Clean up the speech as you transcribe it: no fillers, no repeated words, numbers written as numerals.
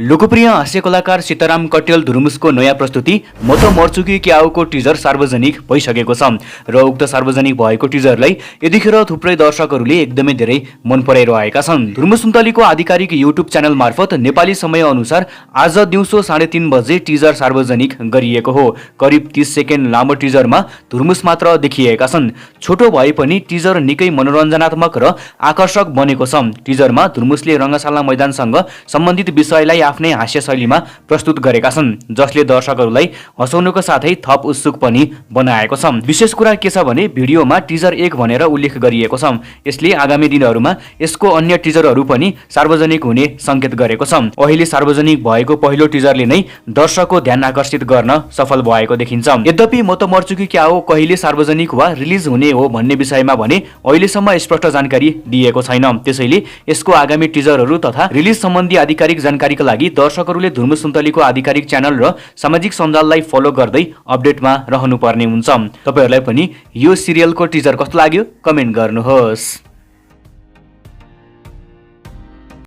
लोकप्रिय हास्य कलाकार सीताराम कट्टेल धुर्मुसको नयाँ प्रस्तुति म त मर्छु कि क्याउको टिजर सार्वजनिक भइसकेको छ र उक्त सार्वजनिक भएको टिजरलाई यतिखेर थुप्रै दर्शकहरूले एकदमै धेरै मन पराइरहेका छन्। धुर्मुस सुन्तलीको आधिकारिक युट्युब च्यानल मार्फत नेपाली समय अनुसार आज दिउँसो 3:30 बजे टिजर सार्वजनिक गरिएको हो। करिब 30 सेकेन्ड लामो टिजरमा धुर्मुस मात्र देखिएका छन्। छोटो भए पनि टिजर निकै मनोरञ्जनात्मक र आकर्षक बनेको छ। टिजरमा धुर्मुसले रङ्गशाला मैदानसँग सम्बन्धित विषयलाई आफ्नै हास्य शैलीमा प्रस्तुत गरेका छन्, जसले दर्शकहरूलाई हँसाउनुको साथै थप उत्सुक पनि बनाएको छ। विशेष कुरा के छ भने भिडियोमा टिजर 1 भनेर उल्लेख गरिएको छ। यसले आगामी दिनहरूमा यसको अन्य टिजरहरू पनि सार्वजनिक हुने संकेत गरेको छ। अहिले सार्वजनिक भएको पहिलो टिजरले नै दर्शकको ध्यान आकर्षित गर्न सफल भएको देखिन्छ। यद्यपि म त मर्छु कि क्या हो कहिले सार्वजनिक वा रिलिज हुने हो भन्ने विषयमा भने अहिलेसम्म स्पष्ट जानकारी दिएको छैन। त्यसैले यसको आगामी टिजरहरू तथा रिलिज सम्बन्धी आधिकारिक जानकारीका लागि दर्शकहरूले धुर्मुस सुन्तलीको आधिकारिक च्यानल र सामाजिक सञ्जाललाई फलो गर्दै अपडेटमा रहनुपर्ने हुन्छ। तपाईहरुलाई पनि यो सिरियलको टिजर कस्तो लाग्यो कमेन्ट गर्नुहोस्।